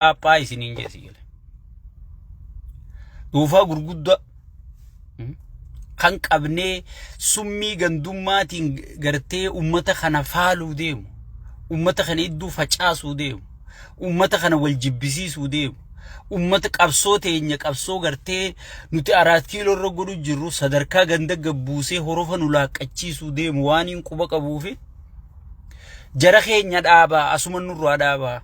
Dhaaphaa isiniin jee si gale. Duufaa gurguddaa kan qabnee summii gandummaatiin gartee ummata kana faaluu deemu, ummata kana idduu facaasuu deemu, ummata kana wal jibbisiisuu deemu, ummata qabsoo teenya qabsoo gartee nuti araat kiiloo irra godhu jirru sadarkaa ganda gabbuusee horofa nu laaqqachiisuu deemu waan hin quba qabuufi jara keenya dhaabaa asuma nurraa dhaabaa.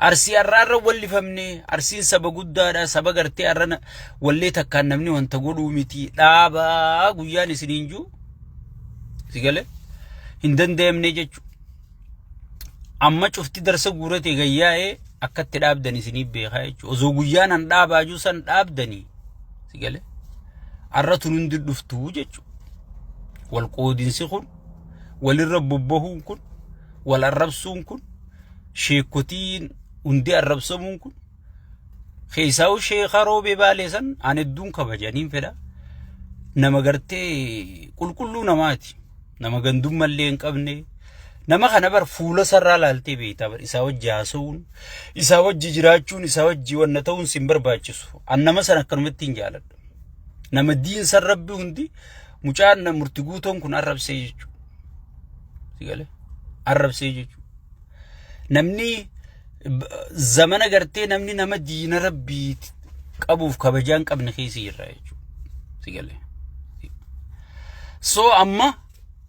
Arsii har'a har'a wallifamne arsiin saba guddaadha saba gartee har'a wallee takkaan namni wanta godhuu miti dhaabaa guyyaan isiniin jiru si galee hin danda'amne jechuudha. Amma cufti darsa guurate gayyaa'ee akkatti dhaabdan isiniif beekaa jechuudha. Osoo guyyaan an dhaabaa jiru san dhaabdanii si galee har'a tun hundi dhuftuu jechuudha. Wal qoodinsi kun walirra bobbahuun kun wal arrabsuun kun sheekotiin hundi arrabsamuun kun keessaa'u sheeka roobee baalee san an hedduun kabajaniin fedha. Nama gartee qulqulluu namaati. Nama gandummallee hin qabne. Nama kana bar fuula sarraa laaltee beektaa bar isaa wajji haasa'uun isaa wajji jiraachuun isaa wajji wanna ta'uun sin barbaachisu. An nama sana akkanumatti hin jaaladha. Nama diinsan rabbi hundi mucaan murti guutoon kun arrabsee jechuudha. Si galee? Arrabsee jechuudha. Namni zamana gartee namni nama diina rabbii qabuuf kabajaa hin qabne keessa jirra jechuudha. Si galee? So amma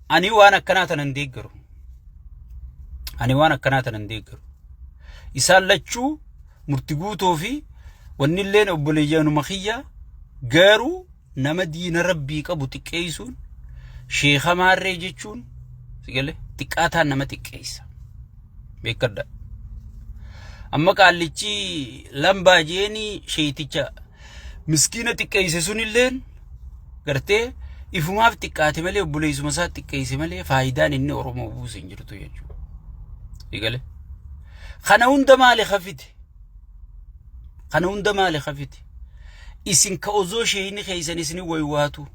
ani waan akkanaa tana hin deeggaru. Ani waan akkanaa tana hin deeggaru. Isaan lachuu murti guutoo fi wanni illeen obboleeyyanuma kiyya garuu nama diina rabbii qabu xiqqeessuun sheeka maarree jechuun si galee xiqqaataan nama xiqqeessa. Beekadha. Amma qaallichi lambaa jeeni sheeyticha miskiina xiqqeesse sunilleen gartee ifumaaf xiqqaate malee obboleessuma isaa xiqqeesse malee faayidaan inni Oromoo buuse hin jirtu jechuudha. Si galee. Kana hunda maali hafite? Kana hunda maali hafite? Isin ka osoo sheeyni keessan isin waywaatu.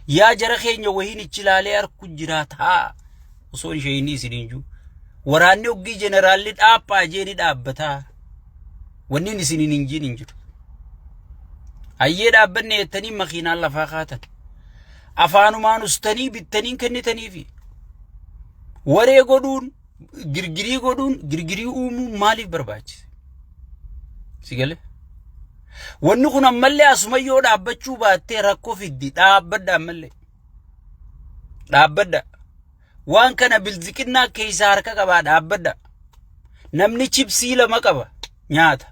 Yaa jara keenya wahiin ichi laalee harku jira taa. Osoo sheeyni isin hin jiru. Waraanni oggii jeneraalli dhaaphaa jeeni dhaabbataa. Wanni isin hin jiin hin jiru. Hayyee dhaabbanne jettanii makiinaan lafaa kaatan. Afaanumaan ustanii bittanii kennitaniifi. Waree godhuun girgirii godhuun girgirii uumuun maaliif barbaachise? Si galee? Wanni kun ammallee asuma yoo dhaabbachuu baattee rakkoo fiddi dhaabbadha ammallee. Dhaabbadha. Waan kana bilziqinnaa keessaa harka qabaa dhaabbadha. Namni chipsii lama qaba nyaata.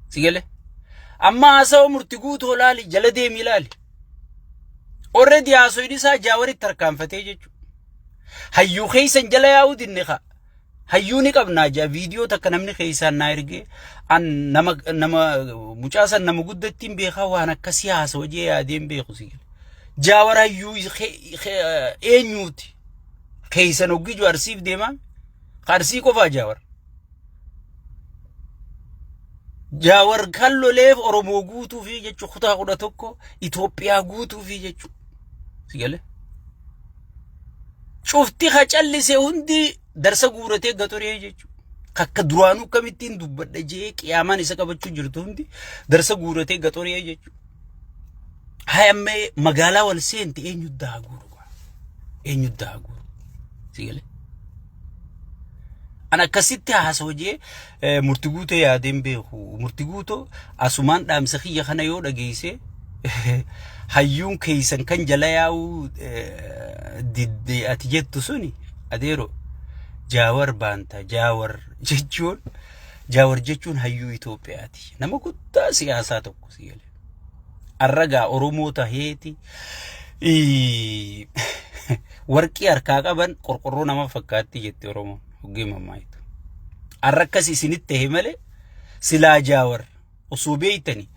Si galee? Amma haasawa murti guutoo laali jala deemi ilaali. Already haasoyni isaa jaawaritti harkaanfatee jechuudha. Hayyuu keessan jala yaa'uu dinne kaa. Hayyuu ni qabnaa jaa viidiyoo takka namni keessaan naa ergee an nama nama mucaa san nama guddattiin beekaa waan akkasii haasawa jee yaadeen beeku si gala. Jaawar hayyuu eenyuuti? Keessan hoggiju arsiif deemaa? Arsii qofaa jaawar. Jaawar kan loleef Oromoo guutuufi jechuun kutaa 11 Itoophiyaa guutuufi jechuudha. Si galee? Cufti ka callise hundi darsa guuratee gaxoree jechuudha. Akka duraanuu akkamittiin dubbadha jee qiyaamaan isa qabachuu jirtu hundi darsa guuratee gaxoree jechuudha. Haa amma magaalaa wal seente eenyu daa guuru? Eenyu daa guuru? Si galee? An akkasitti haasawa jee murti guutoo yaadeen beeku. Murti guutoo asumaan dhaamsa kiyya kana yoo dhageesse hayyuun keessan kan jala yaa'uu didde ati jettu suni adeero jaawar baanta jaawar jechuun jaawar jechuun hayyuu Itoophiyaati. Nama guddaa siyaasaa tokko si galee. Arragaa Oromoo taheeti warqii harkaa qaban qorqorroo nama fakkaatti jetti Oromoon hoggee mammaayitu. Arra akkas isinitti tahe malee silaa jaawar osoo beeytani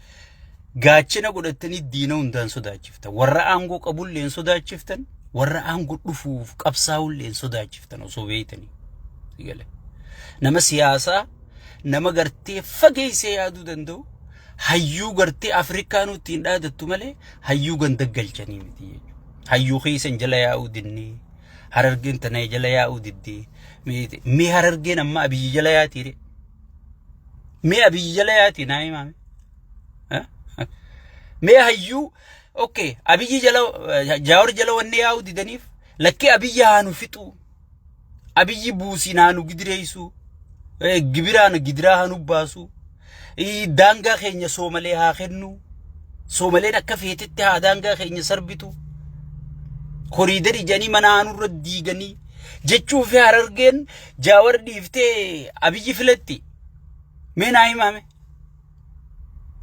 gaachana godhattanii diina hundaan sodaachiftan. Warra aangoo qabullee hin sodaachiftan, warra aangoo dhufuuf qabsaa'ullee hin sodaachiftan osoo beeytanii. Nama siyaasaa nama gartee fageessee yaaduu danda'u hayyuu gartee Afrikaanuu ittiin dhaadattu malee hayyuu ganda galchanii miti jechuudha. Hayyuu keessan jala yaa'uu dinnee, harargeen tana jala yaa'uu diddee, Mee Harargeen amma Abiyyi jala yaatiire. Mee Abiyyi jala yaati naa himaame. Mee hayyuu, okay, Abiyyi jala, Jaawar jala wanni yaa'uu didaniif lakkee Abiyyi haa nu fixu. Abiyyi buusiin haa nu gidireessu. Gibiraan gidiraa haa nu baasu. Daangaa keenya Soomalee haa kennu. Soomaleen akka feetetti haa daangaa keenya sarbitu. Koriidarii jedhanii mana haa nurra diiganii jechuu fi Harargeen Jaawar dhiiftee Abiyyi filatti. Mee naa himaame.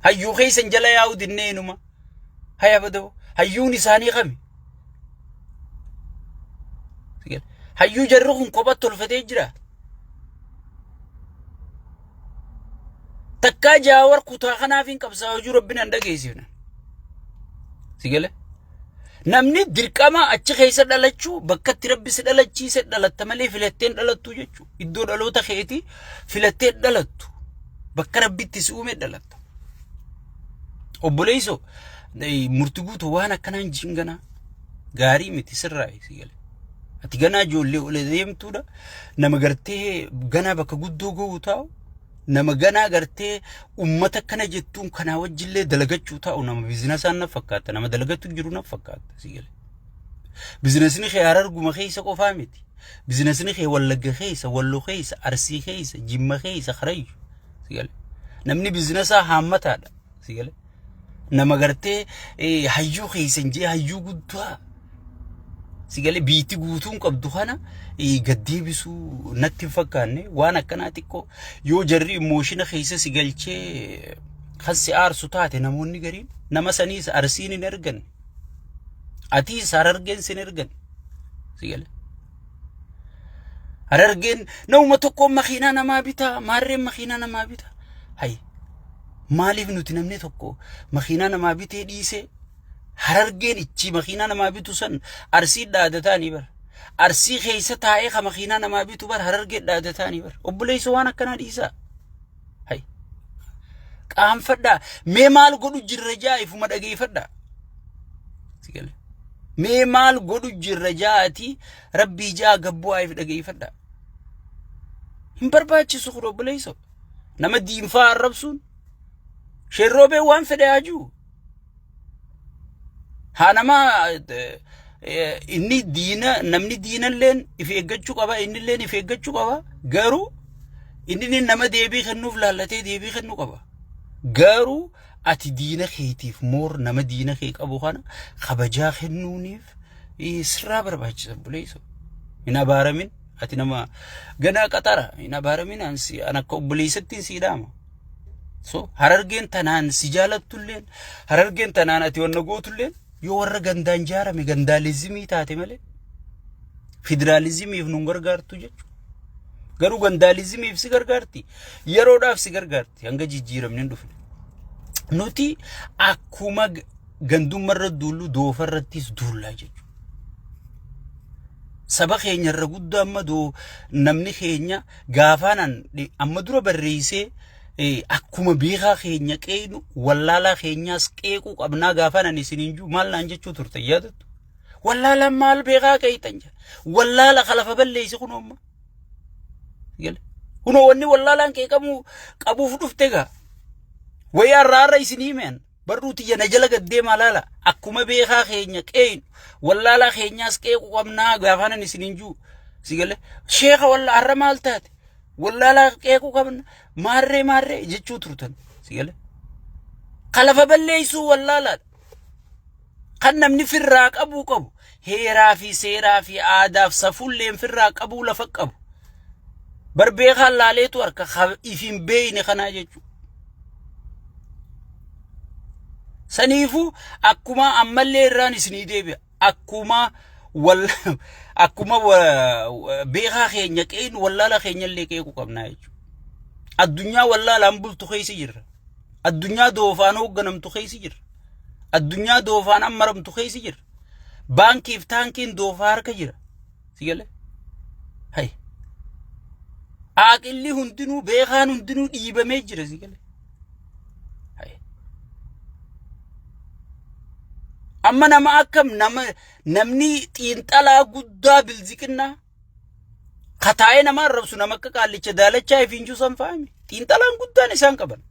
Hayyuu keessan jala yaa'uu dinnee inuma. Haya badoo hayyuun isaanii kami? Hayyuu jarri kun kophatti tolfatee jira. Takkaa Jaawar kutaa kanaaf hin qabsaa'u jiru rabbi nan dhageessifna. Si gale? Namni dirqama achi keessa dhalachuu, bakka itti rabbi si dhalachiise dhalatta malee filatteen dhalattu jechuudha. Iddoo dhaloota keetii filattee dhalattu. Bakka rabbi itti si uume dhalatta. Obboleessoo, murti guutuu waan akkanaan jinganaa gaarii miti sirraa si gale. Ati ganaa ijoollee ol deemtuudha. Nama gartee ganaa bakka guddoo ga'uu taa'u. Nama ganaa gartee ummata akkana jettuun kanaa wajjillee dalagachuu taa'u, nama biizinasaan na fakkaata. Nama dalagatu jiru na fakkaata si gale. Biizinasni kee Hararguma keessa qofaa miti. Biizinasni kee Wallagga keessa, Wallo keessa, Arsii keessa, Jimma keessa, Karayyu. Si gale. Namni biizinasaa haammataadha. Si gale. Nama gartee hayyuu keessan jee hayyuu guddaa si galee biitti guutuun qabdu kana gad deebisuu natti hin fakkaanne. Waan akkanaa xiqqoo yoo jarri imooshina keessa si galchee kan si aarsu taate, namoonni gariin nama saniis Arsiin hin ergan, atiis Harargeen sin ergan. Si galee Harargeen namuma tokkoon makiinaa namaa bitaa, maarreen makiinaa namaa bitaa. Hay, maaliif nuti namni tokko makiinaa namaa bitee dhiisee Harargeen ichi makiinaa namaa bitu san Arsii dhaadataanii bara. Arsii keessa taa'ee ka makiinaa namaa bitu bara Harargee dhaadataanii bara. Obboleessa, waan akkanaa dhiisaa. Hay, qaanfadhaa. Mee maal godhu jirra jaa ifuma dhageeffadhaa. Si galee. Mee maal godhu jirra jaati rabbii jaa gabbu'aa if dhageeffadhaa. Hin barbaachisu kun, obboleessa. Nama diinfaa arrabsuun sherroobee waan fedhe haa jiru. Haa nama inni diina, namni diinalleen if eeggachuu qaba, innilleen if eeggachuu qaba. Garuu inni nama deebii kennuuf laallatee deebii kennuu qaba. Garuu ati diina keetiif moor nama diina kee qabu kana kabajaa kennuuniif sirraa barbaachisa, obboleessa. Hin abaaramin, ati nama ganaa qaxara, hin abaaramin, an akka obboleessatti sii dhaama. So Harargeen tanaan si jaalattulleen, Harargeen tanaan ati wanna gootulleen, yoo warra gandaan jaarame gandaalizimii taate malee federaalizimiif nun gargaartu jechuudha. Garuu gandaalizimiif si gargaarti. Yeroodhaaf si gargaarti hanga jijjiiramni hin dhufne. Nuti akkuma gandummarra duullu doofarrattis duullaa jechuudha. Saba keenya irra guddaa amma doo namni keenya gaafaanan amma dura barreessee, akkuma beekaa keenya qeeynu wallaalaa keenyaas qeequu qabnaa gaafaanan isiniin jiru maal naan jechuu turte yaadattu. Wallaalaan maal beekaa qeeyxan jira. Wallaala kalafa balleessi kun amma. Kunoo wanni wallaalaan qeeqamuu qabuuf dhufte gaa. Wayii har'a har'a isinii himeen barruu tiyya na jala gad deemaa laala. Akkuma beekaa keenya qeeynu wallaalaa keenyaas qeequu qabnaa gaafaanan isiniin jiru. Si galee sheeka walla har'a maal taate wallaalaa qeequu qabna maarree maarree jechuu turtan. Si galee kalafa balleessuu wallaalaadha. Kan namni firraa qabuu qabu heeraa fi seeraa fi aadaaf safuulleen firraa qabuu lafa qabu. Bar beekaan laaleetu harka if hin beeyne kanaa jechuudha. Saniifuu akkuma ammallee irraan isinii deebi'a. Akkuma wal akkuma beekaa keenya qeenu wallaala keenya illee qeequu qabnaa jechuudha. Addunyaa wallaalaan bultu keessa jirra. Addunyaa doofaan hoogganamtu keessa jirra. Addunyaa doofaan ammaramtu keessa jirra. Baankiif taankiin doofaa harka jira. Si galee? Hay. Aaqilli hundinuu, beekaan hundinuu dhiibamee jira, si galee? Hay. Amma nama akkam nama namni xiinxalaa guddaa bilziqinnaa Kataa'ee nama arrabsu nama akka qaallicha daalachaa ifiinjuu san fa'ami. Xiinxalaan guddaan isaan qaban.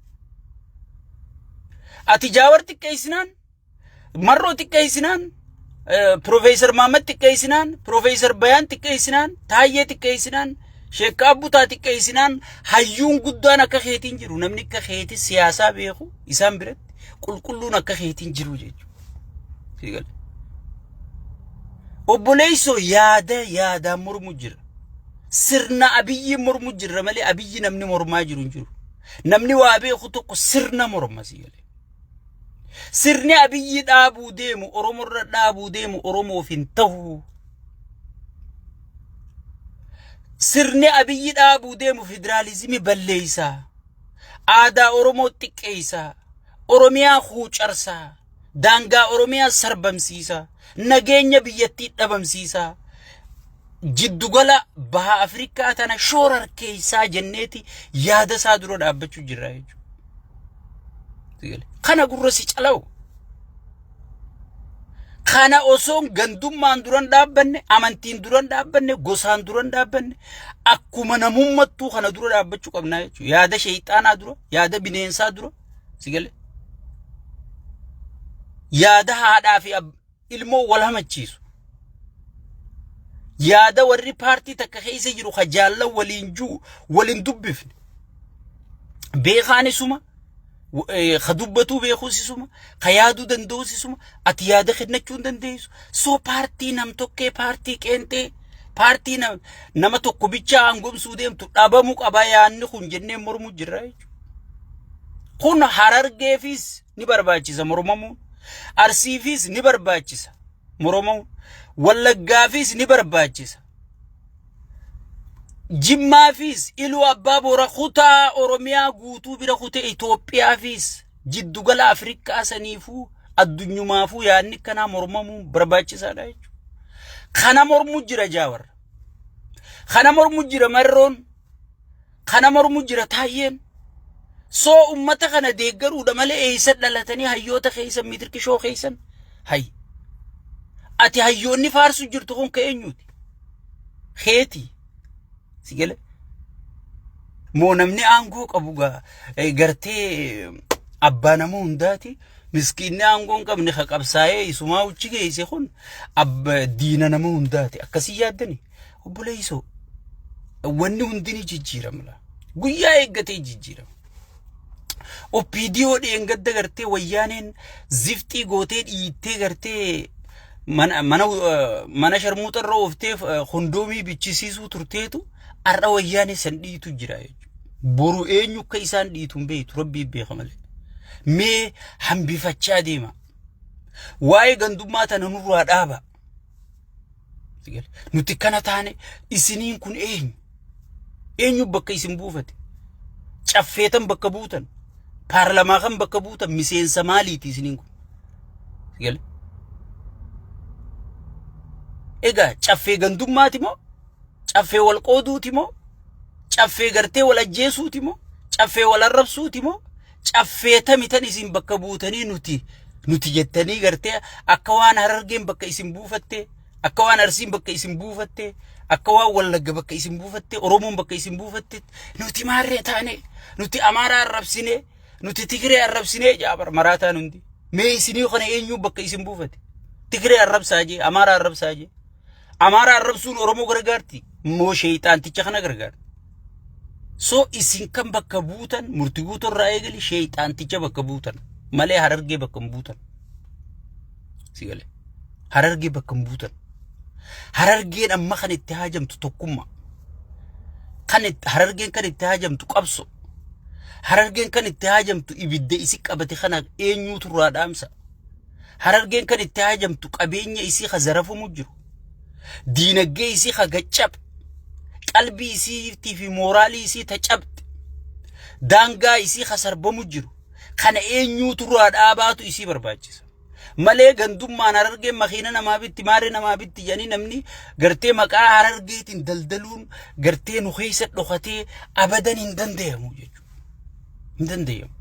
Ati Jaawar xiqqeessinaan, Marroo xiqqeessinaan, Piroofeesar Mahammad xiqqeessinaan, Piroofeesar Bayaan xiqqeessinaan, Taayyee xiqqeessinaan, Sheekkaa Abbutaa xiqqeessinaan hayyuun guddaan akka keetiin jiru namni akka keetii siyaasaa beeku isaan biratti qulqulluun akka keetiin jiru jechuudha. Obboleessoo yaada yaadaan mormu jira. Sirna Abiyyi mormu jirra malee Abiyyi namni mormaa jiru hin jiru. Namni waa beeku tokko sirna morma si galee. Sirni Abiyyi dhaabuu deemu Oromorra dhaabuu deemu Oromoof hin ta'u. Sirni Abiyyi dhaabuu deemu federaalizimii balleessa. Aadaa Oromoo xiqqeessa. Oromiyaa huucarsa. Daangaa Oromiyaa sarbamsiisa. Nageenya biyyattii dhabamsiisa. Jiddugala baha Afrikaa tana shoorarkeessaa jenneeti yaada isaa dura dhaabbachuu jirra jechuudha. Kana gurra si calawu. Kana osoon gandummaan duran dhaabbanne, amantiin duran dhaabbanne, gosaan duran dhaabbanne, akkuma namummattuu kana dura dhaabbachuu qabnaa jechuudha. Yaada sheeyxaanaa dura, yaada bineensaa dura, si galee. Yaada haadhaa fi ilmoo wal hamachiisu. Yaada warri paartii takka keessa jiru ka jaallan waliin jiru waliin dubbifne. Beekaan isuma, ka dubbatuu beekuus isuma, ka yaaduu danda'us isuma, ati yaada kennachuu hin dandeessu. So paartii nam tokkee, paartii qeenxee, paartii nama tokko bichaa aangomsuu deemtu dhabamuu qaba yaadni kun jennee mormuu jirra jechuudha. Kun Harargeefis ni barbaachisa mormamuun. Arsiifis ni barbaachisa mormamuun. Wallaggaafis ni barbaachisa. Jimmaafis Iluu Abbaa Boora kutaa Oromiyaa guutuu bira kutee Itoophiyaafis jiddugala Afrikaa saniifuu addunyumaafuu yaadni kanaa mormamuun barbaachisaadha jechuudha. Kana mormu jira Jaawar. Kana mormu jira Marroon. Kana mormu jira Taayyeen. Soo ummata kana deeggaruudha malee eessa dhalatanii hayyoota keessan mitirkishoo keessan hay. Ati hayyoonni faarsu jirtu kun ka eenyuuti? Keeti. Si gale? Moo namni aangoo qabu gartee abbaa nama hundaati. Miskiinni aangoo hin qabne ka qabsaa'ee isumaa uchi geesse kun diina nama hundaati. Akkasii yaaddani? Obboleessoo wanni hundi ni jijjiirama. Guyyaa eeggatee jijjiirama. OPDO dheengadda gartee wayyaaneen zifxii gootee dhiittee gartee mana mana mana sharmuuxa irra ooftee kondoomii bichisiisuu turteetu har'a wayyaanee san dhiitu jira jechuudha. Boru eenyu akka isaan dhiitu hin beektu rabbii beeka malee. Mee hambifachaa deema. Waa'ee gandummaa tana nurraa dhaaba. Nuti kana taane isiniin kun eenyu? Eenyu bakka isin buufate? Caffeetan bakka buutan? Paarlamaa kan bakka buutan miseensa maaliiti isiniin kun? Egaa caffee gandummaati moo? Caffee wal qooduuti moo? Caffee gartee wal ajjeesuuti moo? Caffee wal arrabsuuti moo? Caffee tami tan isin bakka buutanii nuti nuti jettanii gartee akka waan Harargeen bakka isin buufattee, akka waan Arsiin bakka isin buufattee, akka waan Wallagga bakka isin buufattee, Oromoon bakka isin buufatte nuti maarree taane, nuti Amaaraa arrabsinee, nuti Tigiree arrabsinee jaabar maraataan hundi. Mee isinii kana eenyuu bakka isin buufate? Tigiree arrabsaa jee, Amaaraa arrabsaa jee. Amaaraa arrabsuun Oromoo gargaarti moo sheeyxaanticha kana gargaarti? So isin kan bakka buutan murti guutuu irraa eegali sheeyxaanticha bakka buutan malee Harargee bakka hin buutan. Si galee Harargee bakka hin buutan. Harargeen amma kan itti haajamtu tokkummaa. Kan itti Harargeen kan itti haajamtu qabso. Harargeen kan itti haajamtu ibidda isi qabate kana eenyuutu irraa dhaamsa. Harargeen kan itti haajamtu qabeenya isii ka zarafamu jiru. Diinagdee isii ka gaccabe. Qalbii isiitii fi mooraalii isii ta cabxe. Daangaa isii ka sarbamu jiru. Kana eenyuutu irraa dhaabaatu isii barbaachisa. Malee gandummaan Harargeen makiina namaa bitti maarree namaa bitti jedhanii namni gartee maqaa Harargeetiin daldaluun gartee nu keessa dhokatee abadan hin danda'amu jechuudha. Hin danda'amu.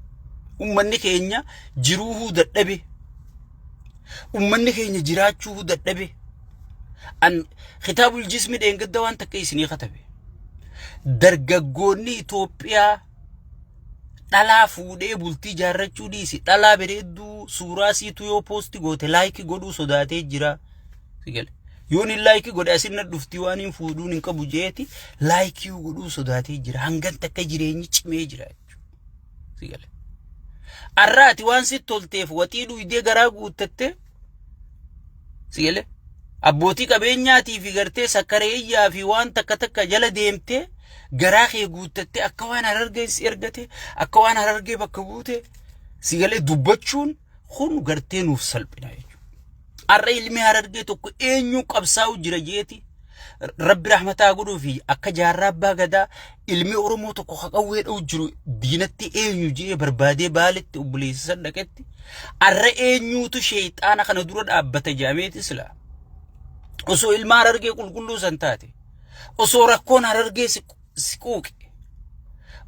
Uummanni keenya jiruuhuu dadhabe. Uummanni keenya jiraachuuhuu dadhabe. An kitaabul jismi dheengadda waan takka isinii katabe. Dargaggoonni Itoophiyaa dhalaa fuudhee bultii ijaarrachuu dhiisi. Dhalaa bareedduu suuraa siitu yoo post goote like godhuu sodaatee jira. Si gale. Yoon hin like godhe asin na dhufti waan hin fuudhuun hin qabu jeeti like godhuu sodaatee jira. Hangan takka jireenyi cimee jira jechuudha. Si gale. Arraati waan sitti tolteef waxii dhuydee garaa guuttattee si gale. Abbootii qabeenyaatii fi gartee sakkareeyyaa fi waan takka takka jala deemtee garaa kee guuttattee akka waan Harargeen si ergate, akka waan Harargee bakka buute si galee dubbachuun kun gartee nuuf salphina jechuudha. Har'a ilmi Harargee tokko eenyuu qabsaa'u jira jeeti Rabbi rahmataa godhuu fi akka Jaarraa Abbaa Gadaa ilmi Oromoo tokko haqawwee dha'u jiru diinatti eenyu jee barbaadee Baaletti obboleessa san dhaqetti har'a eenyuutu sheeyxaana kana dura dhaabbata jedhameeti sila. Osoo ilma Harargee qulqulluu san taate, osoo rakkoon Harargee si quuqe,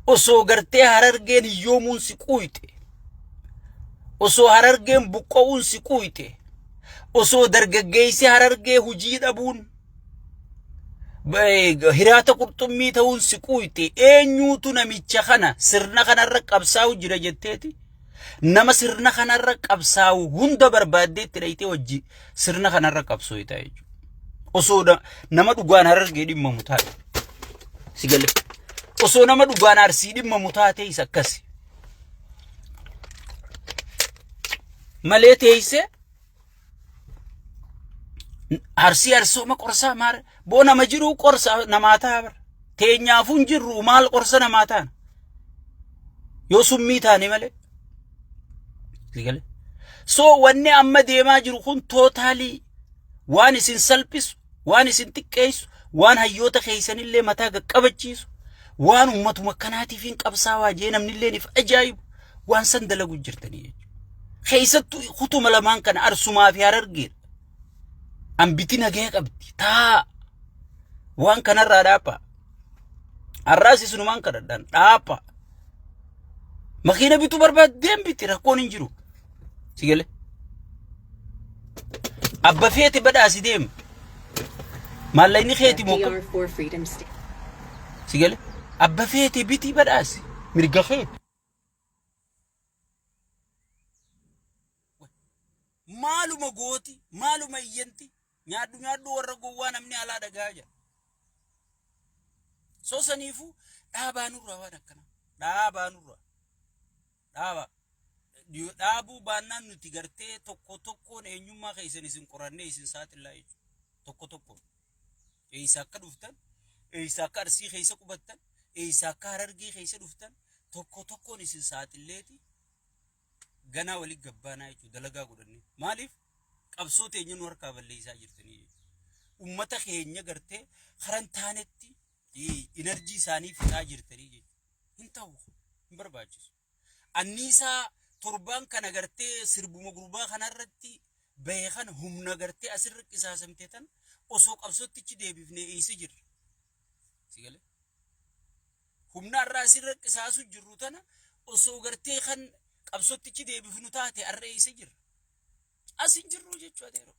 osoo gartee Harargeen hiyyoomuun si quuyxe, osoo Harargeen buqqa'uun si quuyxe, osoo dargaggeessi Harargee hujii dhabuun hiraata qurxummii ta'uun si quuyxe, eenyuutu namicha kana sirna kanarra qabsaa'u jira jetteeti nama sirna kanarra qabsaa'u hunda barbaaddee itti dhayxee wajji sirna kanarra qabsooyta jechuudha. Osoo nama dhugaan Harargee dhimmamu taate si gale, osoo nama dhugaan Arsii dhimmamu taate isa akkasi malee teessee Arsii arsooma qorsaa maal boo nama jiruu qorsa namaa ta'a bara. Teenyaafuu hin jirru, maal qorsa namaa taana? Yoo summii taane malee. Si galee? So wanni amma deemaa jiru kun totally waan isin salphisu, waan isin xiqqeessu, waan hayyoota keessanillee mataa qaqqabachiisu, waan ummatuma akkanaatiif hin qabsaawaa jee namnillee if ajaa'ibu waan san dalagu jirtanii jechuudha. Keessattuu kutuma lamaan kana, Arsumaa fi Harargeedha. Ambiti nagaya qabdi. Taa waan kanarraa dhaaphaa. Har'aas isinumaan kadhadhaan dhaaphaa. Makiina bituu barbaaddeen biti, rakkoon hin jiru. Si galee? Abba feete badhaasi deema. Maallaqni keeti moo akkam? FDR4 Freedom State. Si galee? Abba feete bitii badhaasi. Mirga keeti. Maaluma gooti, maaluma iyyanti, nyaadhu nyaadhu warra gowwaa namni alaa dhagaa jira. So saniifuu dhaabaa nurraa waan akkanaa. Dhaabaa nurraa. Dhaabaa. Dhaabuu baannaan nuti gartee tokko tokkoon eenyummaa keessan isin qorannee isin saaxillaa jechuudha. Tokko tokkoon. Eessa akka dhuftan, eessa akka Arsii keessa qubattan, eessa akka Harargee keessa dhuftan tokko tokkoon isin saaxilleeti ganaa waliin gabbaanaa jechuudha dalagaa godhannee. Maaliif qabsoo teenya nu harkaa balleessaa jirtanii jechuudha. Uummata keenya gartee karan taanetti energy isaanii fixaa jirtanii jechuudha. Hin ta'u, hin barbaachisu. Anniisaa torbaan kana gartee sirbuma gurbaa kanarratti bahe kana humna gartee asirra qisaasamte tan osoo qabsottichi deebifnee eessa jirra? Si galee? Humna har'a asirra qisaasu jirru tana osoo gartee kan qabsottichi deebifnu taate har'a eessa jirra? As hin jirru jechuudha adeero.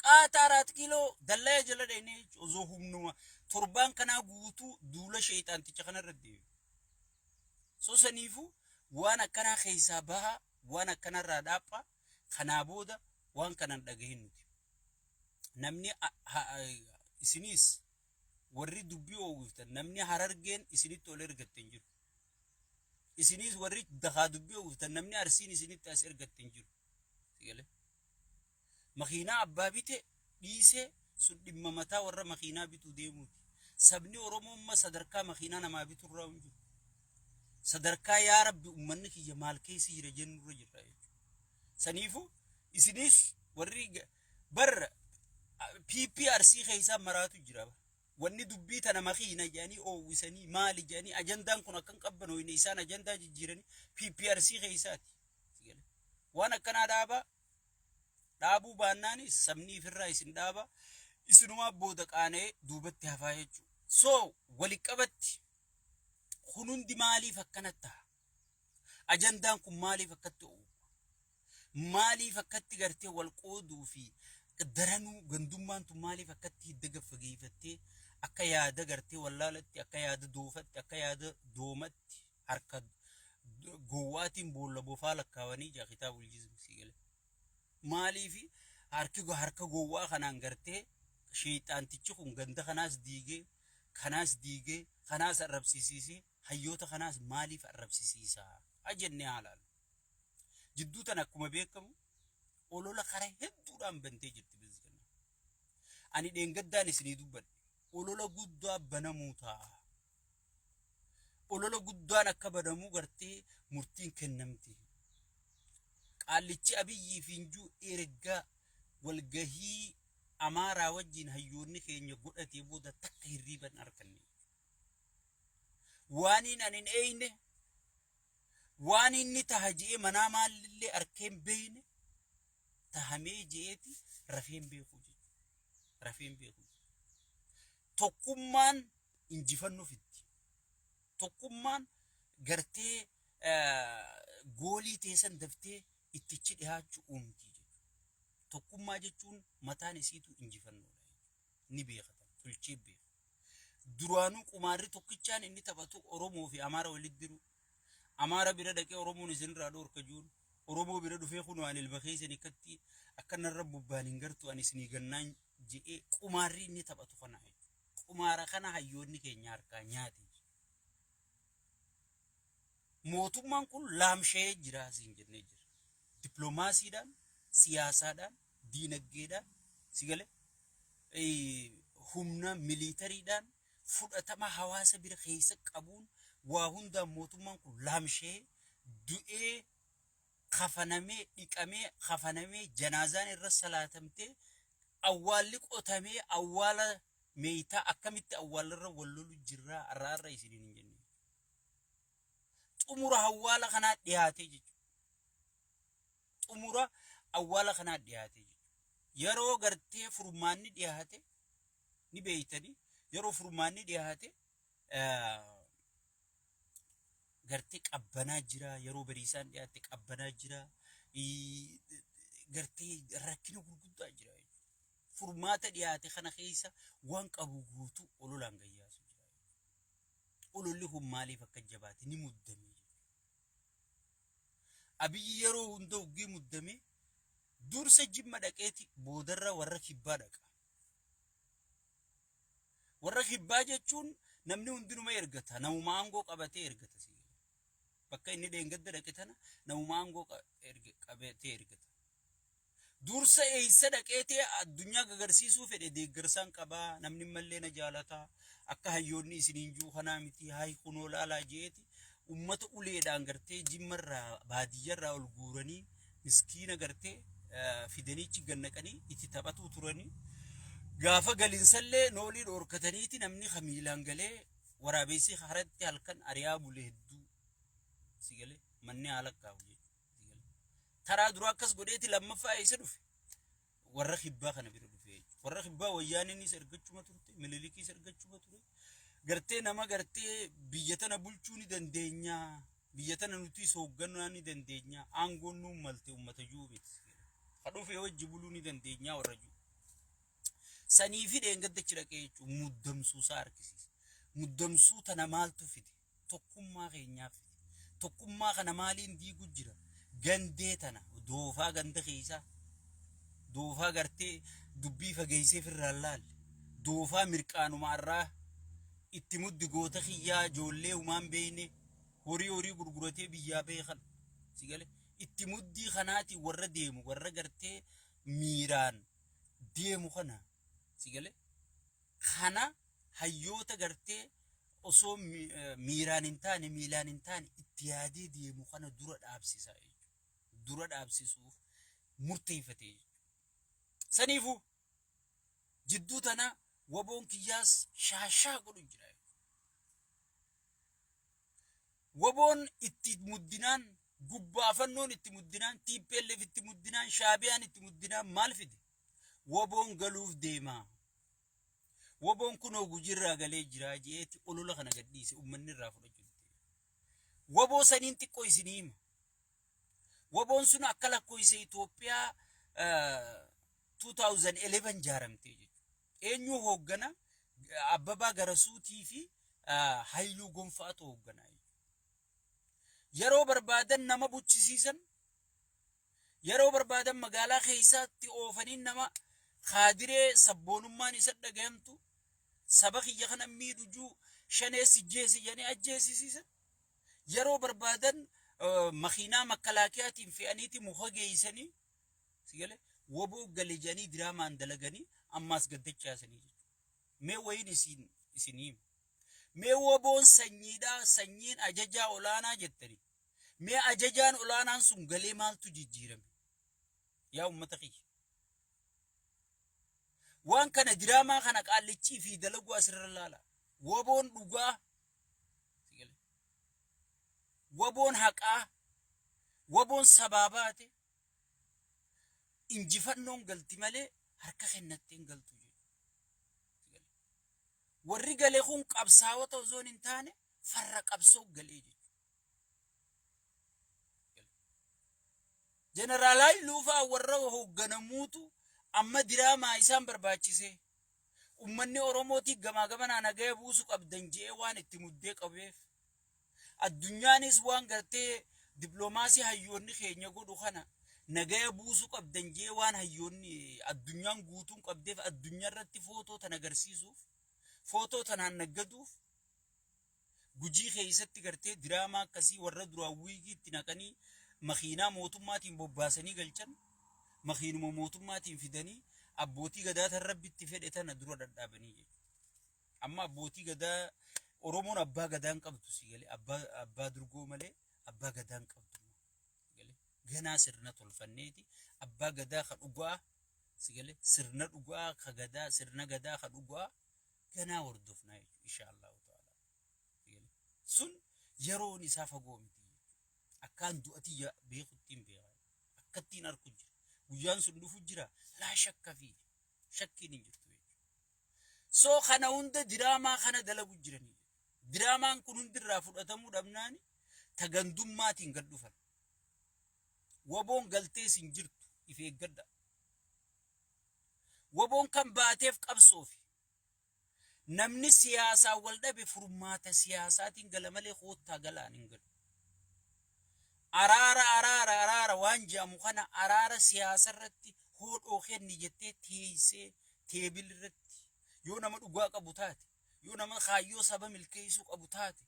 Qaata 4 kiiloo dallaya jala dheenee jechuudha osoo humnuma torbaan kanaa guutuu duula sheexaanticha kanarra deebi'u. So saniifuu waan akkanaa keessaa bahaa, waan akkanarraa dhaaphaa, kanaa booda waan kanan dhagahin nuti. Namni isiniis warri dubbii oowwiftan namni Harargeen isinitti ol ergatte hin jiru. Isiniis warri dakaa dubbii oowwiftan namni Arsiin isinitti as ergatte hin jiru. Makiinaa abbaa bite dhiisee sun dhimma mataa warra makiinaa bituu deemuuti. Sabni Oromoo amma sadarkaa makiinaa namaa biturraa hin jiru. Sadarkaa yaa Rabbi uummanni kiyya maal keessa jira jennurra jirra jechuudha. Saniifuu isiniis warri barra PP Arsii keessaa maraatu jira. Wanni dubbii tana makiina jedhanii oowwisanii maali jedhanii ajandaan kun akka hin qabbanooyne isaan ajandaa jijjiiranii PP Arsii keessaati. Waan akkanaa dhaabaa. Dhaabuu baannaanis sabni ifirraa isin dhaaba, isinumaa booda qaana'ee duubatti hafaa jechuudha. So waliqabatti kun hundi maaliif akkana ta'a? Ajandaan kun maaliif akkatti oolu? Maaliif akkatti gartee wal qooduu fi daranuu gandummaan tun maaliif akkatti hidda gad fageeffattee Akka yaada gartee wallaalatti, akka yaada doofatti, akka yaada doomatti harka gowwaatiin boolla bofaa lakkaawanii jaa kitaabul jizm sii galee. Maaliifi harki harka gowwaa kanaan gartee sheexaantichi kun ganda kanaas diigee, kanaas diigee, kanaas arrabsisiisee, hayyoota kanaas maaliif arrabsisiisa jennee haa ilaallu. Jidduu tana akkuma beekamu olola karaa hedduudhaan bantee jirti Biltsiginnaan. Ani dheengaddaan isinii dubbadhe olola guddaa banamuu ta'a. Olola guddaan akka banamuu gartee murtiin kennamti. Qaallichi Abiyyii fi Injuu erga walgahii Amaaraa wajjin hayyoonni keenya godhatee booda takka hirriiba hin arganne. Waaniin ani hin eeyne, waan inni taha je'ee manaa maallillee arkee hin beeyne tahamee je'eeti rafee hin beeku jechuudha. Rafee hin beeku. Tokkummaan injifannoo fiddi. Tokkummaan gartee goolii teessan daftee ittichi dhihaachuu uumti jechuudha. Tokkummaa jechuun mataan isiitu injifannoodha jechuudha. Ni beekatan, tolchee beeka. Duraanuu qumaarri tokkichaan inni taphatu Oromoo fi Amaara walitti diru. Amaara bira dhaqee Oromoon isinirraa dhoorka juun. Oromoo bira dhufee kunoo ani ilma keessan akkatti akka narra bobbaan hin gartu ani isinii gannaan je'ee qumaarri inni taphatu kana jechuudha. Qumaara kana hayyoonni keenya harkaa nyaate. Mootummaan kun laamsha'ee jira siin jennee jira. Dippiloomaasiidhaan, siyaasaadhaan, diinagdeedhaan, si galee humna miliitariidhaan fudhatama hawaasa bira keessa qabuun waa hundaan mootummaan kun laamsha'ee du'ee kafanamee dhiqamee kafanamee janaazaan irra salaatamtee awwaalli qotamee awwaala meeytaa akkamitti awwaalarra wal lolu jirraa har'a har'a isiniin hin jenne. Xumura awwaala kanaa dhiyaatee jechuudha. Xumura awwaala kanaa dhiyaatee jechuudha. Yeroo gartee furmaanni dhiyaate ni beeytanii yeroo furmaanni dhiyaate gartee qabbanaa jira yeroo bariisaan dhiyaatte qabbanaa jira gartee rakkina gurguddaa jira jechuudha. Furmaata dhiyaate kana keessa waan qabu guutuu ololaan gayyaasu jira. Ololli kun maaliif akka jabaate ni muddame jechuudha. Abiyyi yeroo hunda uggii muddame dursa Jimma dhaqeeti boodarra warra kibbaa dhaqa. Warra kibbaa jechuun namni hundinuma ergata. Namuma aangoo qabatee ergata. Bakka inni dheengadda dhaqe tana namuma aangoo qabatee ergata. Dursa eessa dhaqeetee addunyaa gagarsiisuu fedhe deeggarsaan qabaa namni mallee na jaalataa akka hayyoonni isiniin jiru kanaa miti hayi kunoo laalaa jeeti ummata uleedhaan gartee jimmarraa baadiyyarraa ol guuranii miskiina gartee fidaniichi gannaqanii itti taphatuu turanii gaafa galinsallee noolii dhoorkataniiti namni ka miilaan galee waraabessi haratti halkan ari'aa bule hedduu si galee manni haala kaa'u jechuudha. Taraa dura akkas godheeti lammaffaa eessa dhufe? Warra kibbaa kana bira dhufe jechuudha. Warra kibbaa wayyaaniinis ergachuma turte, Minilikiis ergachuma ture. Gartee nama gartee biyya tana bulchuu ni dandeenya. Biyya tana nutis hoogganuu ni dandeenya. Aangoon nuun malte uummata juu miti. Ka dhufe wajji buluu ni dandeenya warra juu. Sanii fi dheengaddachi dhaqee jechuun muddamsuu isaa argisiisa. Muddamsuu tana maaltu fide? Tokkummaa keenyaa fide. Tokkummaa kana maaliin diigu jira? Gandee tana doofaa ganda keessaa doofaa gartee dubbii fageessee firraan laalle doofaa mirqaanuma irraa itti muddi goota kiyyaa ijoollee humaan beeyne horii horii gurguratee biyyaa beekan si gale itti muddii kanaatiin warra deemu warra gartee miiraan deemu kana si gale kana hayyoota gartee osoo miiraan hin taane miilaan hin taane itti yaadee deemu kana dura dhaabsisa jechuudha. Dura dhaabsisuuf murteeffate jechuudha. Saniifuu jidduu tana waboon kiyyaas shaashaa godhu jira jechuudha. Waboon itti muddinaan gubbaafannoon itti muddinaan TPLF itti muddinaan Shaabiyaan itti muddinaan maal fide? Waboon galuuf deema. Waboon kunoo Gujirraa galee jira je'eeti olola kana gad dhiise ummanni irraa fudhachuu dide. Waboo saniin xiqqoo isinii hima. Waboon sun akka lakkoofsa Itoophiyaa 2011 jaaramtee jechuudha. Eenyu hooggana? Abbabaa Garasuutii fi Hayluu Gonfaatu hoogganaa jechuudha. Yeroo barbaadan nama buchisiisan, yeroo barbaadan magaalaa keessaatti oofanii nama kaadiree sabboonummaan isa dhagayamtu saba kiyya kana miidhu juu shanee sijjeesi jedhanii ajjeesisiisan. Yeroo barbaadan makiinaa makkalaakiyaatiin fe'aniiti muka geessanii sigale woboo gale jedhanii diraamaan dalaganii ammaas gaddachaasanii jechuudha. Mee wayiin isin isin hima. Mee woboon sanyiidhaa sanyiin ajajaa olaanaa jettanii. Mee ajajaan olaanaan sun galee maaltu jijjiirame? Yaa uummata kiyya. Waan kana diraamaa kana qaallichii fi dalaguu asirra laala. Woboon dhugaa. Woboon haqaa. Woboon sabaa baate. Injifannoon galti malee harka kennattee hin galtu jechuudha. Warri gale kun qabsaa'ota osoo hin taane farra qabsoo galee jechuudha. Jeneraal Haayiluu fa'aa warra hoogganamuutu amma diraamaa isaan barbaachisee ummanni Oromootii gamaa gamanaa nagaya buusu qabdan je'ee waan itti muddee qabeef addunyaanis waan gartee dippiloomaasii hayyoonni keenya godhu kana nagaya buusu qabdan je'ee waan hayyoonni addunyaan guutuun qabdeef addunyaa irratti footoo tan agarsiisuuf footoo tanaan naggaduuf Gujii keessatti gartee diraamaa akkasii warra duraan wiigii itti naqanii makiinaa mootummaatiin bobbaasanii galchan makiinuma mootummaatiin fidanii abbootii gadaa tan rabbi itti fedhe tana dura dhadhaabanii jechuudha. Amma abbootii gadaa Oromoon abbaa gadaa hin qabdu si galee abbaa durgoo malee abbaa gadaa hin qabdu. Ganaa sirna tolfanneeti abbaa gadaa ka dhugaa si galee sirna dhugaa ka gadaa sirna gadaa ka dhugaa ganaa hordofnaa jechuudha insha Allahu ta'ala. Sun yeroon isaa fagoo miti jechuudha. Akkaan du'a tiyya beekuttiin beeka. Akkattiin arku jira. Guyyaan sun dhufu jira. Laa shakka fi shakkiin hin jirtu jechuudha. So kana hunda diraamaa kana dalagu jiranii. Diraamaan kun hundirraa fudhatamuu dhabnaani tagandummaatiin gad dhufan. Waboon galtees hin jirtu if eeggadha. Waboon kan baateef qabsoofi. Namni siyaasaan wal dhabe furmaata siyaasaatiin gala malee koottaa galaan hin galu. Araara araara araara waan jedhamu kana araara siyaasa irratti hoodhoo kenni jettee teessee teebil irratti yoo nama dhugaa qabu taate yoo nama kaayyoo saba milkeessuu qabu taate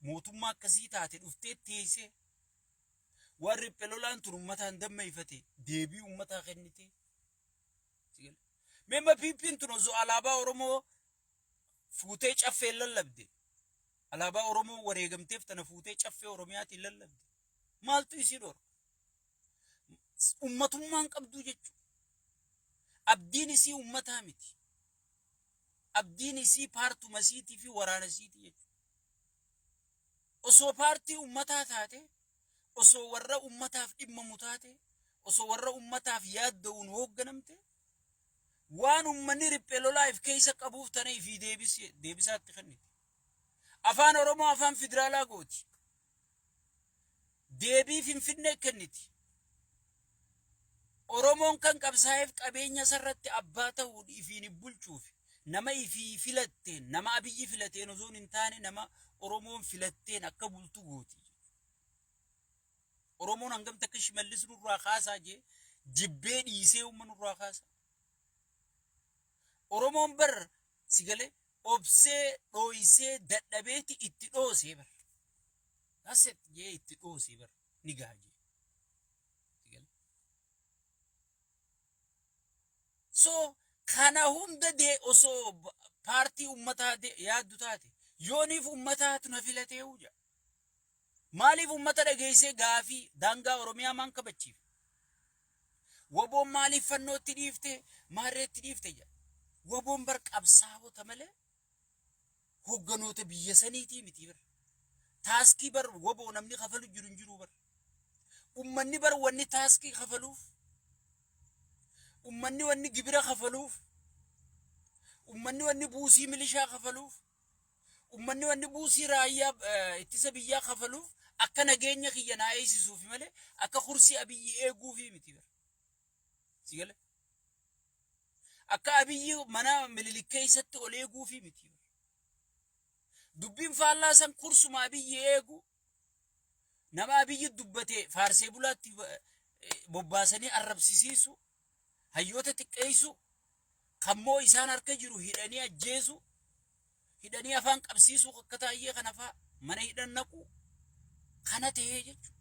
mootummaa akkasii taate dhuftee teessee waan riphee lolaan tun uummataan dammeeffate deebii uummataa kennitee Meemma PPn tun osoo alaabaa Oromoo fuutee caffeen lallabde. Alaabaa Oromoo wareegamteef tana fuutee caffee Oromiyaatiin lallabde. Maaltu isii dhorka? Ummatummaan qabduu jechuudha. Abdiin isii ummataa miti. Abdiin isii paartuma isiitii fi waraana isiitii jechuudha. Osoo paartii ummataa taate, osoo warra ummataaf dhimmamu taate, osoo warra ummataaf yaadda'uun hoogganamte, waan ummanni riphee lolaa if keessa qabuuf tana ifii deebisaatti kenniti. Afaan Oromoo afaan federaalaa gooti. Deebii Finfinnee kenniti. Oromoon kan qabsaa'eef qabeenya isarratti abbaa ta'uun ifiin bulchuuf nama ifii filatteen nama Abiyyi filateen osoo hin taane nama Oromoon filatteen akka bultu gooti. Oromoon hangam takka Shimallis nurraa kaasaa jee jibbee dhiisee uumma nurraa kaasa. Oromoon bar si galee obsee dhooysee dadhabeeti itti dhoosee bar. That's it jee itti dhoosee bar ni gaha jee. So kana hunda dee osoo paartii ummataa yaaddu taate yooniif ummataatu na filatee jedha. Maaliif ummata dhageessee gaafii daangaa Oromiyaa maan kabachiif? Waboon maaliif fannootti dhiifte maarreetti dhiifte jedha. Waboon bar qabsaa'ota malee hogganoota biyya saniitii miti bar. Taaskii bar waboo namni kafalu jiru hin jiru bar. Ummanni bar wanni taaskii kafaluuf, ummanni wanni gibira kafaluuf, ummanni wanni buusii milishaa kafaluuf, ummanni wanni buusii raayyaa ittisa biyyaa kafaluuf akka nageenya kiyya naa eegsisuufi malee akka kursii Abiyyi eeguufi miti bar. Si gale? Akka Abiyyi mana Minilik keessatti ol eeguufi miti. Dubbiin faallaa san kursuma Abiyyi eegu, nama Abiyyi dubbate faarsee bulaatti bobbaasanii arrabsisiisu, hayyoota xiqqeessu, kammoo isaan harka jiru hidhanii ajjeesu, hidhanii afaan qabsiisuu, akka Taayyee kana faa mana hidhan naqu kana tahee jechuudha.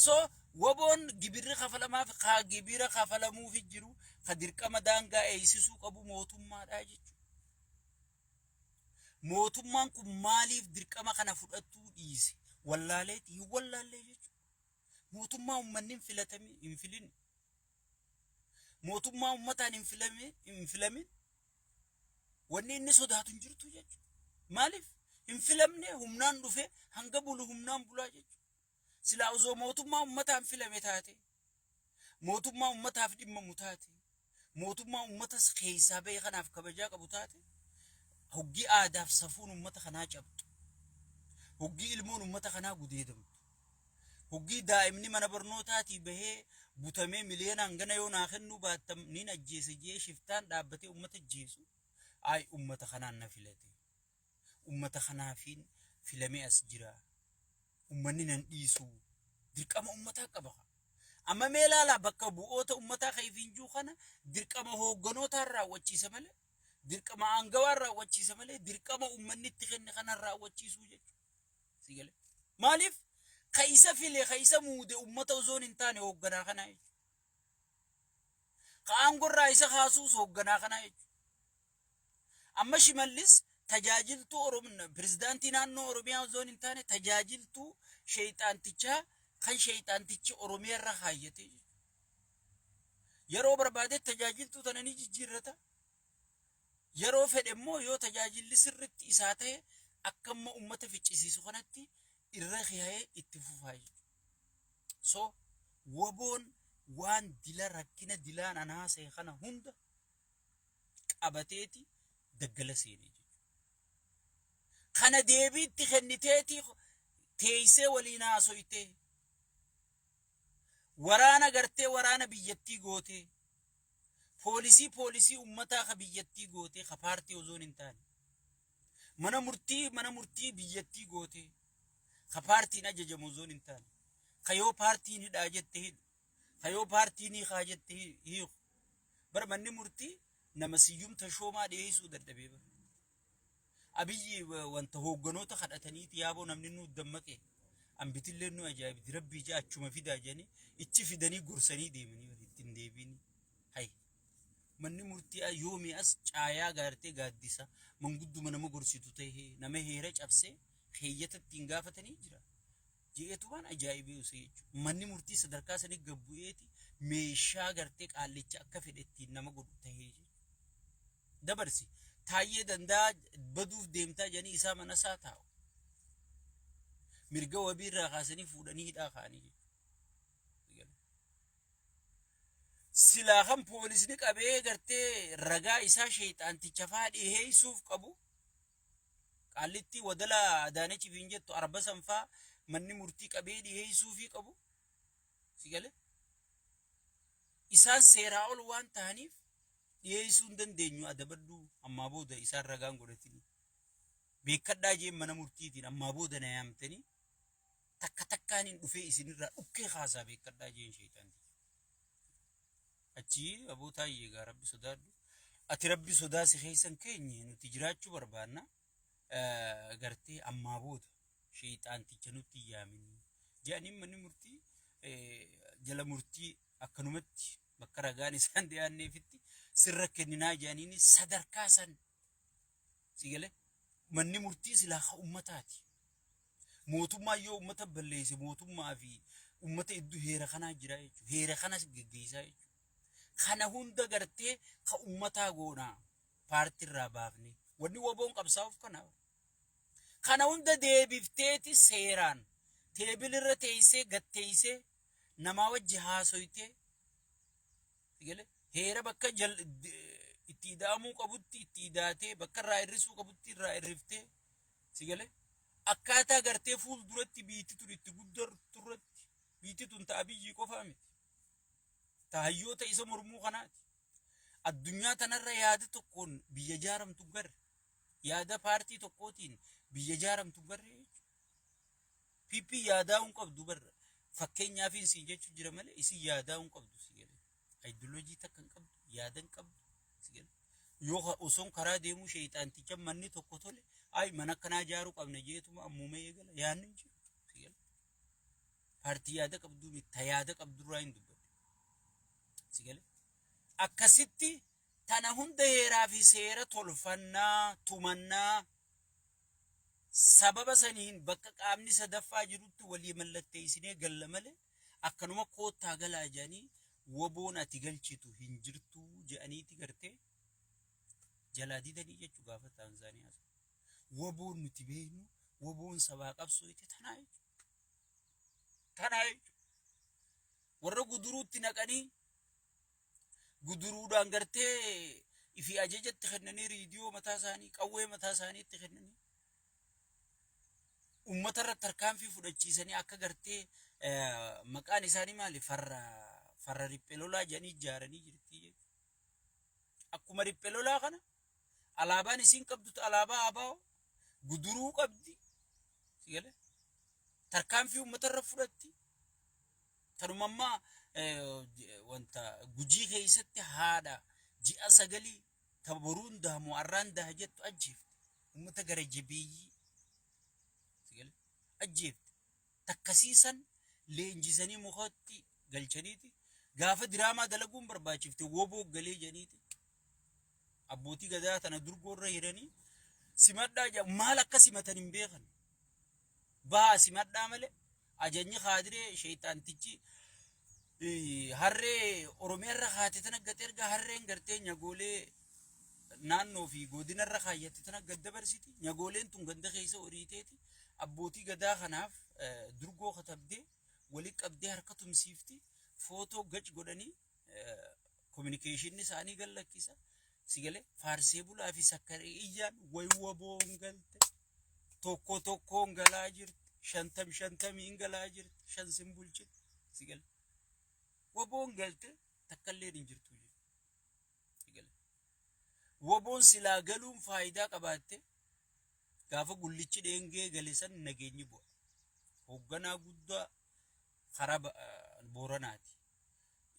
So WBOn gibirri kafalamaaf, kaa gibira kafalamuufi jiru, ka dirqama daangaa eeysisuu qabu mootummaadha jechuudha. Mootummaan kun maaliif dirqama kana fudhatuu dhiise? Wallaaleeti? Hin wallaallee jechuudha. Mootummaa uummanni hin filatami hin filin. Mootummaa uummataan hin filame hin filamin, wanni inni sodaatu hin jirtu jechuudha. Maaliif? Hin filamne, humnaan dhufe, hanga bulu humnaan bulaa jechuudha. Silaa osoo mootummaa uummataan filame taate, mootummaa uummataaf dhimmamu taate, mootummaa uummatas keessaa bahe kanaaf kabajaa qabu taate, hoggii aadaaf safuun uummata kanaa cabxu, hoggii ilmoon uummata kanaa gudeedamtu, hoggii daa'imni mana barnootaatii bahee butamee miliyoona hangana yoo naa kennuu baattan niin ajjeese jee shiftaan dhaabbatee uummata ajjeesu, ay, uummata kanaan na filate, uummata kanaafiin filamee as jira, uummanni nan dhiisu, dirqama uummataa qaba. Amma mee ilaalaa, bakka bu'oota uummataa kan ifiin jiru kana dirqama hoogganootaan raawwachiisa malee, dirqama aangawaan raawwachiisa malee, dirqama uummanni itti kenne kanaan raawwachiisuu jechuudha. Si galee? Maaliif? Ka isa file, ka isa muude uummata osoo hin taane hoogganaa kanaa jechuudha. Ka aangorraa isa kaasuus hoogganaa kanaa jechuudha. Amma Shimallis tajaajiltuu Oromoo, pirezidaantii naannoo Oromiyaa osoo hin taane, tajaajiltuu sheeyxaantichaa kan sheeyxaantichi Oromiyaa irra kaayyate jechuudha. Yeroo barbaade tajaajiltuu tana ni jijjiirrata. Yeroo fedhe immoo yoo tajaajilli sirritti isaa ta'e, akka amma uummata ficcisiisu kanatti irra kaa'ee itti fufaa jechuudha. So WBOn waan dila rakkina dilaan anaasee kana hunda qabateeti daggala seenee jechuudha. Kana deebiitti kenniteeti teessee waliin haasoytee, waraana gartee waraana biyyattii gootee, poolisii poolisii ummataa ka biyyattii gootee, ka paartii osoo hin taane, mana murtii mana murtii biyyattii gootee, ka paartiin ajajamu osoo hin taane, ka yoo paartiin hidhaa jette hidhu, ka yoo paartiin hiikaa jette hiiku. Bara manni murtii nama Siyyum Tashoomaa dhiyeessuu dadhabee bara. Abiyyi wanta hoogganoota kadhataniiti, yaaboo namni nu dammaqe ambitillee nu ajaa'ibdi, rabbii jaa achuma fidaa jedhanii ichi fidanii gorsanii deemanii ittiin deebiini. Hay, manni murtii yoomii as caayaa gaartee gaaddisa mangudduma nama gorsitu ta'ee nama heera cabsee keeyyata ittiin gaafatanii jira. Je'eetu waan ajaa'ibee usee jechuudha. Manni murtii sadarkaa sanii gad bu'eeti meeshaa gartee qaallicha akka fedhe ittiin nama godhu ta'ee jechuudha. Dabarsi Taayyee Danda'a baduuf deemtaa jedhanii isaa mana isaa taa'u. Mirga wabii irraa kaasanii fuudhanii hidhaa kaa'anii jechuudha. Silaa kan poolisni qabee gartee ragaa isaa sheexaanticha fa'aa dhiheessuuf qabu, Qaallittii wadala Adaanechi fiin jettu arba sanfaa manni murtii qabee dhiheessuufii qabu. Si galee? Isaan seeraa ol waan ta'aniif dhiheessuu hin dandeenyu, adabadhu, ammaa booda isaan ragaan godhatini. Beekadhaa jeen mana murtiitiin, ammaa booda na yaamtanii takka takkaan hin dhufee isinirraa dhukkee kaasaa, beekadhaa jeen sheexaanti. Achii aboo Taayyee, egaa rabbi sodaadhu. Ati rabbi sodaa si keessan keenye, nuti jiraachuu barbaanna. Gartee ammaa booda sheexaanticha nutti hin yaaminii. Jedhaniin manni murtii jala murtii akkanumatti bakka ragaan isaan dhiyaanneefitti sirra kenninaa jedhaniin sadarkaa san si galee, manni murtii silaa ka ummataati. Mootummaan yoo ummata balleesse, mootummaa fi ummata iddoo heera kanaa jira jechuudha. Heera kanas geggeessaa jechuudha. Kana hunda gartee ka ummataa goonaa paartii irraa baafne. Wanni WBOn qabsaa'uuf kana. Kana hunda deebifteeti seeraan teebilirra teessee gatteessee namaa wajji haasoytee heera bakka itti ida'amuu qabutti itti idaatee, bakka irraa hir'isuu qabutti irraa hir'iftee, si galee, akkaataa gartee fuulduratti biitti tun itti guddattu irratti. Biitti tun ta'a Abiyyii qofaa miti. Ta hayyoota isa mormuu kanaati. Addunyaa tanarra yaada tokkoon biyya jaaramtu hin garre. Yaada paartii tokkootiin biyya jaaramtu hin garre jechuudha. PP yaadaa hin qabdu barra. Fakkeenyaaf siin jechuu jira malee isin yaadaa hin qabdu si galee. Ayidiloojii takka hin qabdu, yaada hin qabdu si galee. Yoo osoon karaa deemuu sheeyxaanticha manni tokko tole, ay mana akkanaa ijaaruu qabna jeetuma ammuma eegala yaadni hin jiru si galee. Paartii yaada qabduu miti, ta yaada qabdurraa hin dubbadhe. Si galee. Akkasitti tana hunda heeraa fi seera tolfannaa, tumannaa, sababa saniin bakka qaamni sadaffaa jirutti walii mallatteessinee galla malee akkanuma koottaa galaa jedhanii woboon ati galchitu hin jirtu jedhaniiti gartee jalaa didanii jechuu gaafa Taanzaaniyaa sana. Woboon nuti beeknu woboon sabaa qabsooyte tanaa jechuudha. Tanaa jechuudha. Warra guduruutti naqanii guduruudhaan gartee ifi ajajatti kennanii riidiyoo mataa isaanii qawwee mataa isaaniitti kennanii uummata irratti tarkaanfii fudhachiisanii akka gartee maqaan isaanii maali farra farra riphee lolaa jedhanii ijaaranii jirti jechuudha. Akkuma riphee lolaa kana alaabaan isiin qabdu alaabaa ABO guduruu qabdi. Si galee? Tarkaanfii uummata irra fudhatti. Tanuma ammaa wanta Gujii keessatti haadha ji'a sagalii ta boruun daha moo arraan daha jettu ajjeefte. Uummata gara jabeeyyii ajjeefte. Takkasiisan leenjisanii mukatti galchaniiti gaafa diraamaa dalaguun barbaachifte woboo galee jedhaniiti abbootii gadaa tana durgoorra hiranii simadhaa jedha maal akka simatan hin beekan. Bahaa simadhaa malee ajajni kaadiree sheeyxaantichi harree Oromiyaarra kaate tana gad erga harreen gartee nyagoolee naannoo fi godinarra kaayyatte tana gad dabarsiti. Nyagooleen tun ganda keessa horiiteeti abbootii gadaa kanaaf durgoo katabdee wali qabdee harka tumsiifti footoo gac godhanii kominikeeshinni isaanii gad lakkisa. Si galee faarsee bulaa fi sakkaree iyyaan way waboon galte tokko tokkoon galaa jirti shantam shantamiin galaa jirti shan sin bulchite si galee waboon galte takkalleen hin jirtu jechuudha. Si galee waboon silaa galuun faayidaa qabaatte gaafa gullichi dheengee gale san nageenyi bu'a. Hoogganaa guddaa karaa Booranaati.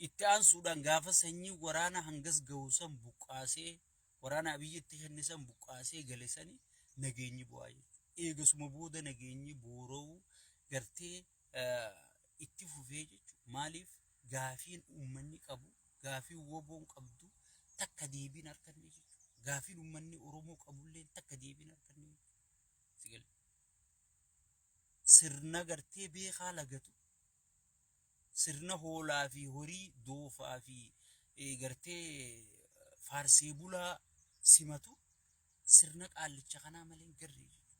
Itti aansuudhaan gaafa sanyii waraana hangas gahu san buqqaasee waraana Abiyyitti kenne san buqqaasee gale sani nageenyi bu'aa jechuudha. Eegasuma booda nageenyi boora'uu gartee itti fufee jechuudha. Maaliif gaafiin uummanni qabu gaafiin woboon qabdu takka deebiin arganne jechuudha. Gaafiin uummanni Oromoo qabullee takka deebiin arganne jechuudha. Si galee? Sirna gartee beekaa lagatu sirna hoolaa fi horii doofaa fi gartee faarsee bulaa simatu sirna qaallicha kanaa malee hin garre jechuudha.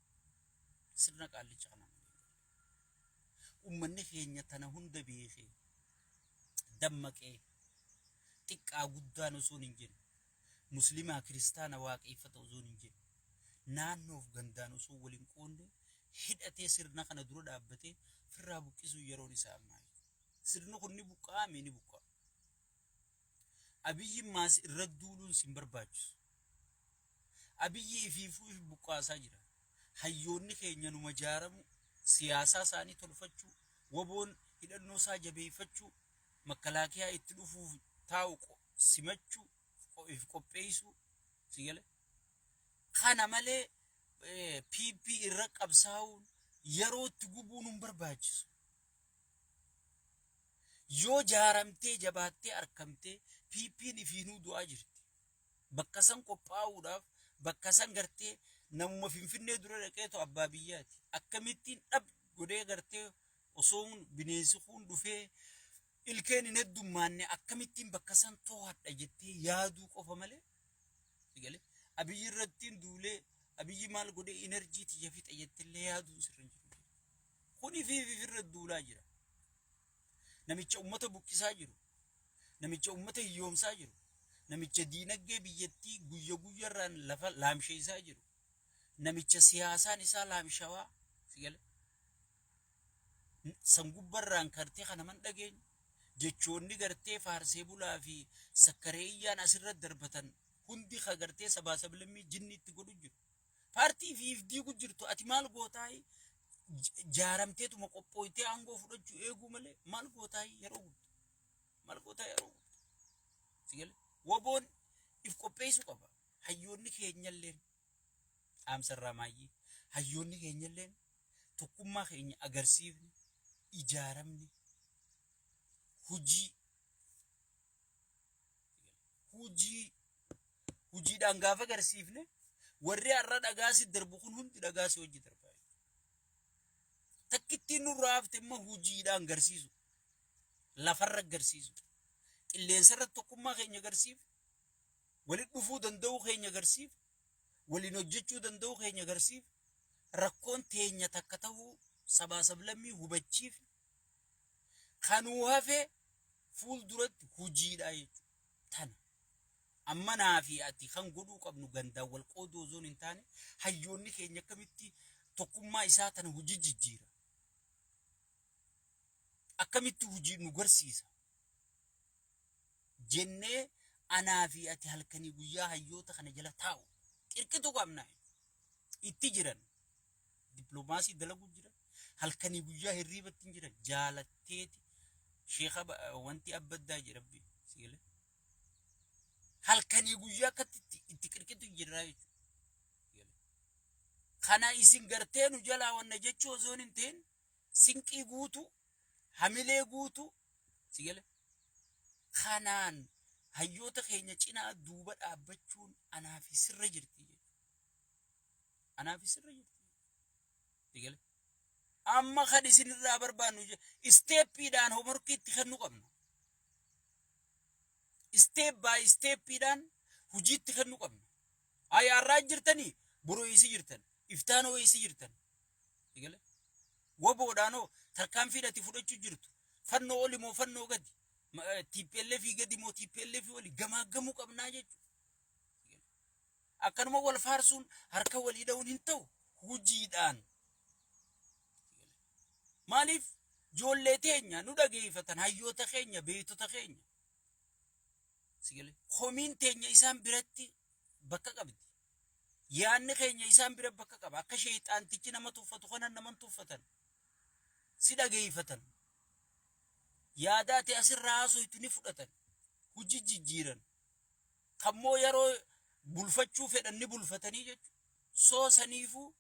Sirna qaallicha kanaa malee hin garre. Uummanni keenya tana hunda beekee dammaqee xiqqaa guddaan osoo hin jenne muslimaa kiristaana waaqeeffata osoo hin jenne naannoof gandaan osoo wal hin qoonne hidhatee sirna kana dura dhaabbatee firraa buqqisuu yeroon isaa ammaa jechuudha. Sirni kun ni buqqa'aa mee ni buqqa'a. Abiyyi maas irra duuluun sin barbaachisu. Abiyyi ifiifuu if buqqaasaa jira. Hayyoonni keenya numa jaaramu siyaasaa isaanii tolfachuu, woboon hidhannoo isaa jabeeffachuu, makalaakiyaa itti dhufuuf taa'u simachuu, if qopheessuu si gale. Kana malee PP irra qabsaa'uun yeroo itti gubuun hin barbaachisu. Yoo jaaramtee jabaattee arkamtee PPn ifiinuu du'aa jirti. Bakka san qophaa'uudhaaf bakka san gartee namuma Finfinnee dura dhaqeetu abbaa biyyaati. Akkamittiin dhab godhee gartee osoo bineensi kun dhufee ilkeen hin heddummaanne akkamittiin bakka san to'adha jettee yaaduu qofa malee si galee Abiyyi irrattiin duulee Abiyyi maal godhee inerjii tiyya fixa jettillee yaaduun sirra hin jiru. Kun ifiif ifirra duulaa jira. Namicha ummata buqqisaa jiru, namicha ummata hiyyoomsaa jiru, namicha diinagdee biyyattii guyya guyyarraan lafa laamsheessaa jiru, namicha siyaasaan isaa laamshawaa si galee san gubbarraan kartee kana man dhageenye Jechoonni gartee faarsee bulaa fi sakkareeyyaan asirra darbatan hundi ka gartee sabaa sablammii jinni itti godhu jiru. Paartii fi if diigu jirtu, ati maal gootaa? Jaaramteetuma qophooytee aangoo fudhachuu eeguu malee maal gootaa yeroo gubdu? Maal gootaa yeroo gubdu? Sigale WBOn if qopheessuu qaba. Hayyoonni keenyalleen, dhaamsarraa maayyee, hayyoonni keenyalleen tokkummaa keenya agarsiifne, ijaaramne, hujii hujii hujiidhaan gaafa agarsiifne, warri har'a dhagaa si darbu kun hundi dhagaa si hojii darbaa. Takkittiin nurraa hafte immoo hujiidhaan agarsiisu. Lafarra agarsiisu. Qilleensarra tokkummaa keenya agarsiif. Walitti dhufuu danda'uu keenya agarsiif. Waliin hojjechuu danda'uu keenya agarsiif. Rakkoon teenya takka ta'uu sabaa sablammii hubachiif. Kanuu hafe fuulduratti hujiidha jechuudha. Tana. Amma naa fi ati kan godhuu qabnu gandaan wal qooduu osoo hin taane, hayyoonni keenya akkamitti tokkummaa isaa tana hojii jijjiira. Akkamitti hojii nu garsiisa jennee anaa fi ati halkanii guyyaa hayyoota kana jala taa'u qirqitu qabna. Itti jiran dippiloomaasii dalaguu jiran, halkanii guyyaa hirriibatti hin jiran. Jaalatteeti sheeka wanti abbaddaa jedhabbi sigalee. Halkanii guyyaa akkatti itti qirqitu jirra jechuudha. Kana isin gartee nu jalaa wanna jechuu osoo hin ta'in, sinqii guutuu, hamilee guutuu sigale kanaan hayyoota keenya cinaa duuba dhaabbachuun anaa fi sirra jirti jechuudha. Anaa fi sirra jirti. Sigale. Amma kan isin irraa barbaannu steppiidhaan homeworkii itti kennuu qabna. Step by steppiidhaan hojiitti kennuu qabna. Ay, har'aa jirtanii boroo eessa jirtan? Iftaanoo eessa jirtan? Sigale. WBOdhaanoo tarkaanfii ati fudhachuu jirtu. Fannoo oli moo fannoo gadi? TPLF gadi moo TPLF oli? Gamaagamuu qabnaa jechuudha. Akkanuma wal faarsuun, harka walii dha'uun hin ta'u, hojiidhaan. Maaliif ijoollee teenya nu dhageeffatan, hayyoota keenya, beektota keenya. Sigale komiin teenya isaan biratti bakka qabdi. Yaanni keenya isaan bira bakka qaba. Akka sheexaantichi nama tuffatu kana nama tuffatan. Si dhageeffatan. Yaada ati asirraa haasoytu ni fudhatan. Hojii jijjiiran. Kammoo yeroo bulfachuu fedhan ni bulfatanii jechuudha. Soo saniifuu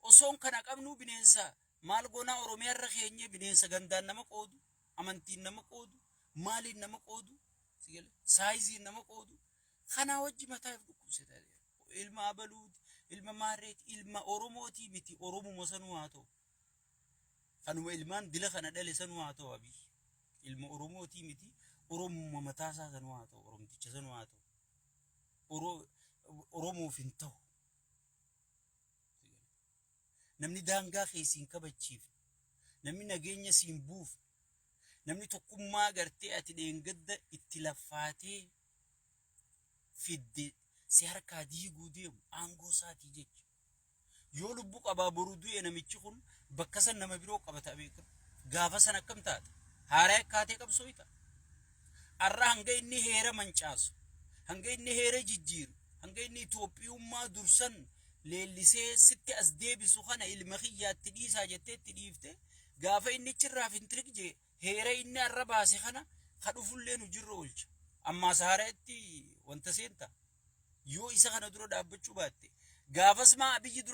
osoon kana qabnu bineensa maal goonaa? Oromiyaa irra keenyee bineensa gandaan nama qoodu, amantiin nama qoodu, maaliin nama qoodu, sizeiin nama qoodu. Kanaa wajji mataa if dhukkubsata. Ilma abaluuti, ilma maarreeti, ilma Oromootii miti, Oromuma sanuu haa ta'u. Kanuma ilmaan dila kana dhale sanuu haa ta'u Abiy. Ilma Oromootii miti, Oromuma mataasaa sanuu haa ta'u, Oromticha sanuu haa ta'u. Oromoof hin ta'u. Namni daangaa kee siin kabachiifne, namni nageenya siin buufne, namni tokkummaa gartee ati dheengadda itti laffaatee fidde si harkaa diiguu deemu aangoo isaatii jecha. Yoo lubbuu qabaa boru du'e, namichi kun bakka san nama biroo qabata beekamu. Gaafa san akkam taata? Haaraa akkaatee qabsoo ita. Har'a hanga inni heera mancaasu, hanga inni heera jijjiiru, hanga inni Itoophiyummaa dursan leellisee sitti as deebisu kana ilma kiyyaatti dhiisaa jettee itti dhiifte, gaafa inni achirraa fintirik jee heera inni har'a baase kana ka dhufullee nu jirra oolcha. Ammaas haaraatti wanta seenta. Yoo isa kana dura dhaabbachuu baatte, gaafas maa Abiyyi dura